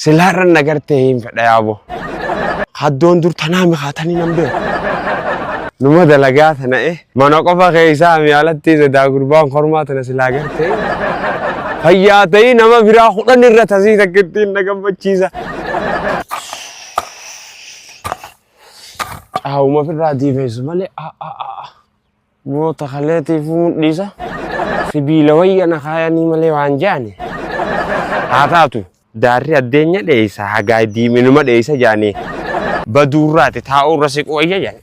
Silaarran nagartee hin fedha yaabo. Haddoon dur tanaa mihaatanii nan beeku. Numa dalagaa tana eh. Mana qofa keessaa mi alatti sodaa gurbaan kormaa tana silaa gartee. Fayyaa ta'ii nama biraa 10 irra tasii takkittiin na gammachiisa. Caawuma ofirraa diifessu malee a a a. Moota kaleetiifuu mudhiisa. Sibiila wayya na kaayanii malee waan jaani. Haa taatu daarri addeenya dheeysa hagaa diiminuma dheeysa jaanii. Baduurraati taa'uurra siqu wayya jaani.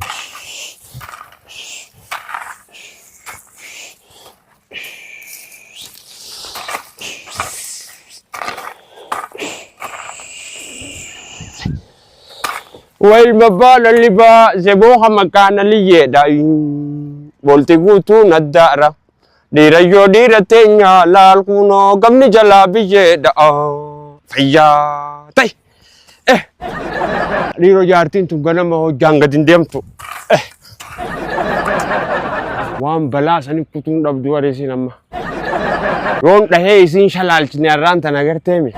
Wailma baala libaa zebooha makaana liyyeedha. Bolti guutuu naddaara. Dhiirayyoo dhiira teenya laal kunoo gamni jalaa biyyeedha. Fayyaa ta'e. Eh. Dhiiroo jaartiin tun ganama hojjaan gad hin deemtu. Eh. Waan balaa sani kutuun dhabdu warri amma. Yoon dhahee isiin shalaalchine har'aan tana agarteemi.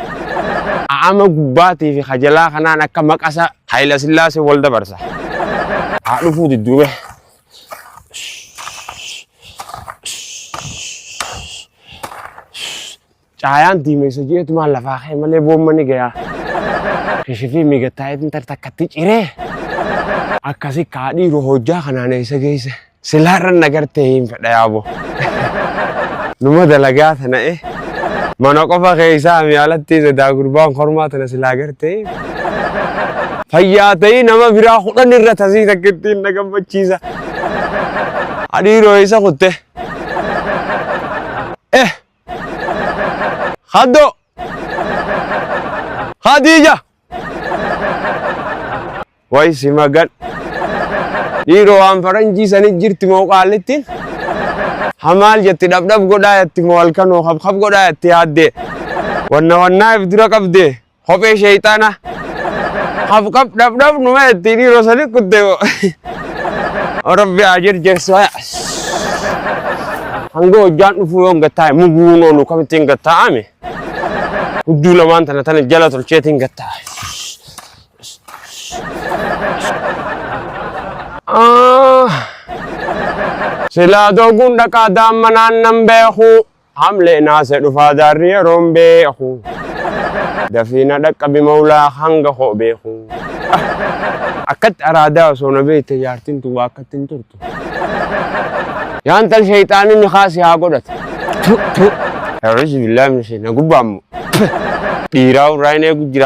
A'ama gubbaatii fi kajalaa kanaan akka maqasa Hayila Sillaasee wal dabarsa. Haa dhufuu didduume. Caayaan diimeessa jeetumaan lafaa ka'e malee boomma ni gayaa. Kishifii migattaa'eetiin tar takkatti ciree. Akkasi kaa dhiiroo hojjaa kanaan eessa geesse. Silaarran nagartee hin fedha yaabo. Numa dalagaa tana eh. Mana qofa keessaa mi alatti sodaa gurbaan kormaa tana silaa gartee. Fayyaa ta'ii nama biraa 10 irra tasii takkittiin na gammachiisa. Dhiiroo eessa kutte? Eh. Haddoo. Khadiija. Way si magan. Dhiiroo waan faranjii sani jirti moo qaallittiin? Hamaal jetti dhabdhab godhaa jetti moo halkanoo habhab godhaa jetti yaaddee. Wanna wannaa if dura qabdee. Kophee sheeyxaana. Habqab dhabdhab numa jetti dhiiroo sani kutte moo. Rabbi haa jirjirsu. Hanga hojjaan dhufuu yoon gattaa'e muguun oolu kamittiin gattaa'ame. Hudduu lamaan tana tana jala tolcheetiin gattaa'e. Silaa dooguun dhaqaa daammanaan nan beeku. Hamlee naase dhufaa daarri yeroon beeku. Dafiina dhaqqabi mawlaa hanga koo beeku. Akkatti araadaa osoo na beekte jaartiin tun waa akkatti hin turtu. Yaan tal sheeyxaanni ni kaasi haa godhatu. Tu tu. A'uuzu billaahi mina shayxaani gubbaa immoo. Dhiiraa irraa hin eegu jira.